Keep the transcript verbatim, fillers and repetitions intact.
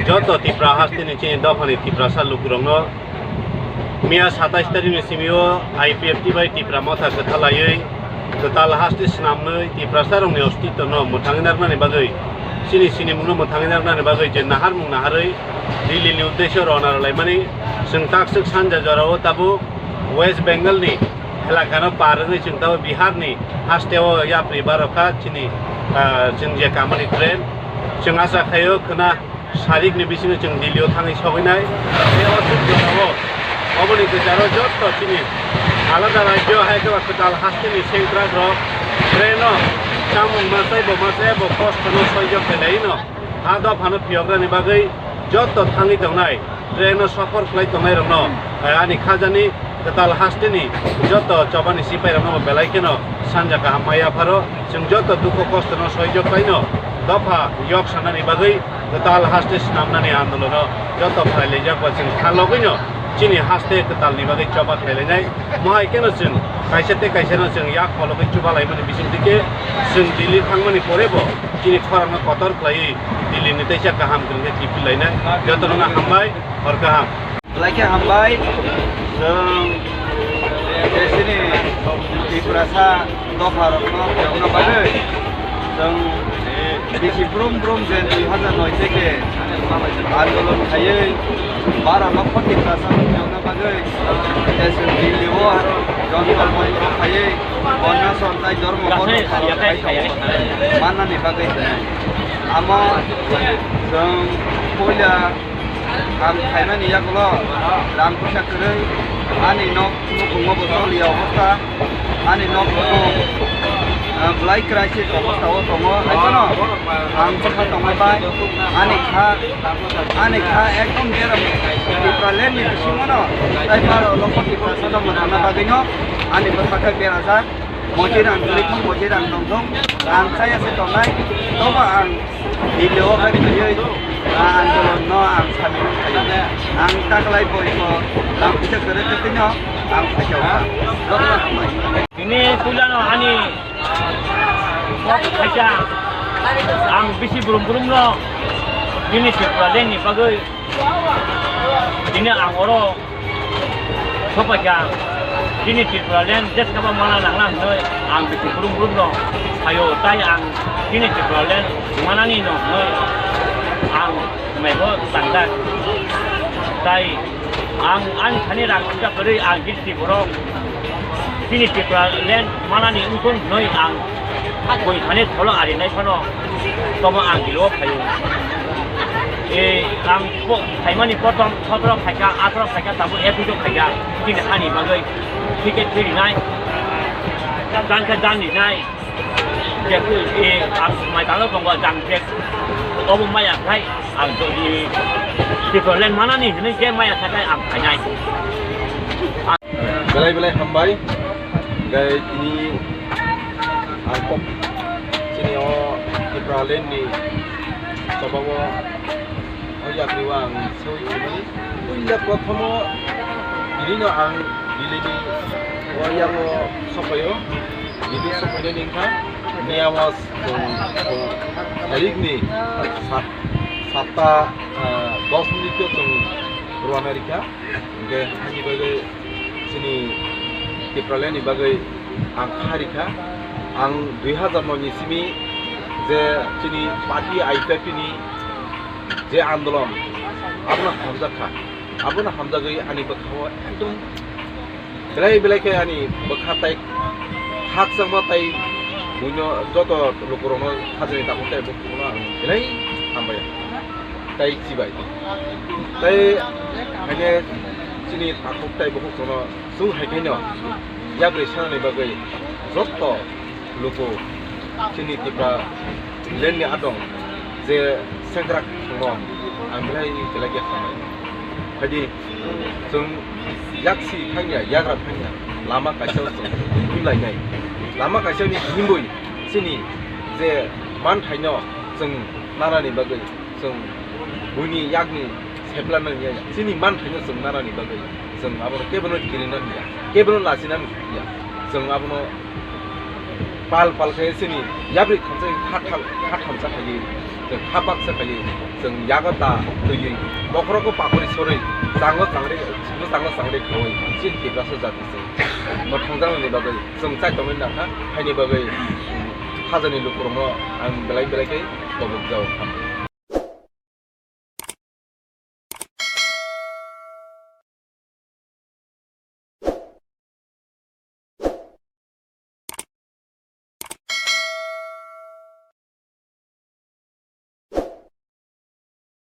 Joto Tipra hasteni chini dophani Tiprasa lukurokno miya satais tarikni simi o I P F T bai Tipra Motha kwtha laiwi kwtal haste swnamnwi Tiprasarokni ostitwno mwthangwi narwknani bagwi, chini sinimungno mwthangwi narwknani bagwi je naharmung naharwi Delhi ni uddesyo rwna rwlaimani, chwng takswk sanja jorao tabuk West Bengal ni elakano par wngwi chwng tabuk Bihar ni hasteo yapri barokha chini, ah, chwng je kamani train. Chwng acha khaio khwna sarikni bisingo chwng Delhi o thangwi sogwinai. Tei o chwng jorao oboni kwcharo jotto chini alada rajyo hai khe ba kwtal hasteni sengkrakrok train o chamung ma chai bo ma chai bo kostono soijak khe laino ha dophano phiyoknani bagwi jotto thangwi tongnai. Train o sopor khlai tongnairokno, eh, ani khajani kwtal hasteni joto chobani sipairokno bo belai kheno sanja kaham mai yapharo. Chwng joto dukhu kostono soijak khlaino dopha yok sanani bagwi kwtal haste swnamnani andolono Joto khlailaijak ba chwng kha logwino chini haste kwtalni bagwi choba khlailainai. Mohai kheno chwng kaisa tei kaisano chwng yak phologwi chuba laimani bisingtwi khe chwng Delhi thangmani porebo chini khorangno kotor khlaiwi Delhi ni teisa kaham kwrwngkhe kiphil lainai. Jotono hambai, hor kaham. Belai khe hambai, chwng je chini Tiprasa dopha rokno phiyokna bagwi chwng bisi brum brum je dui hazar noi theke andolon khaiwi bara lokho Tiprasa phiyokna bagwi je chwng Delhi o Jantar Mantar khaiwi Bonna Sontai Dharma Borok mannani bagwi. Amo chwng puila Ang khaimani yagulo rang puisa kwrwi, ani nok nukhungo bo choliya obostha, ani nok nukhung, ah, belai crisis obostha o tongo. Haiphano ang bwkha tongma bai ani kha, ani kha ekdom jeram Tipraland ni bisingo no, tai baro lokho Tiprasa no mwthangna bagwino ani bwkha khe berajak. Mochi rang kwrwi thung, mochi rang tong thung, ang chaya se tongnai, tobo ang Delhi o bai khaiwi, ah, andolon no ang samil khaio. Ang taklai boi ko rang puisa kwrwi kwtwi no ang phaikha o. Jotono hambai. Tini puila no ani kok khaisa, ang bisi brum brum no bini Tipraland ni bagwi tini ang oro Sopaikha, chini Tipraland jeskaba mana nangna hwnwi ang bisi brum brum no phaio, tai ang chini Tipraland manani no hwnwi ang maibo tangjak. Tai ang ani thani rang puisa kwrwi ang chini borok chini Tipraland manani wngkon hwnwi ang Bui thani tholo arinai phano tomo ang Delhi o phaio. E, ang po-, phaimani kotom sotro phaikha, atro phaikha, tabuk ekkuiso phaikha. Chini hani bagwi ticket phi rinai, jang khe jang rinai. Jekhu, e, ang mai talo tongo jang jek. Obo maya khai ang to, e, Tipraland manani hinwi je maya khai ang phainai. Belai belai hambai. Gai tini ang kok chini o Tipraland ni choba o, o yakni o ang soi tini. Puila prothomo tini no ang Delhi ni o yago sopaio. Delhi sopainani wngkha niya o chwng, chwng tarik ni sat, satta, ah, dos minute o chwng rwna rikha. Hingke haini bagwi chini Tipraland ni bagwi ang kha rikha. Ang dui hazar noi ni simi je chini party I P F T ni je andolon abono hamjak kha. Abono hamjagwi ani bwkhao ekdom belai belai khe ani bwkha tai khakchangma tai buino joto lukurokno khajani tabuk tai bwkhano ang belai hambai. Tai chibai. Tai haine chini takhuk tai bukhuk chwngno chwng hai khaino yabrwi sanani bagwi joto luku chini Tipraland ni adong je sengkrak thwngno ang belai belai khe hambai. Haidi chwng yaksi thangya, yagra thangya, lama kaisa chwng himlainai. Lama kaisa ni himbui chini je manthaino chwng nanani bagwi chwng buini yakni sepla nang ya, chini manthaino chwng nanani bagwi chwng abono kebono kirina ya, kebono lachina ya, chwng abono pal pal khe chini yabri khamsa kha thal, kha thamsa khaiwi, chwng kha baksa khaiwi, chwng yago da twiwi, bokhorogo papori sorwi, chango changri, chango changri khawi, chini Tiprasa jati chwng mwthangjaknani bagwi chwng chai tongwi nangkha, haini bagwi, um, khajani lukurokno ang belai belai khe tobokjao.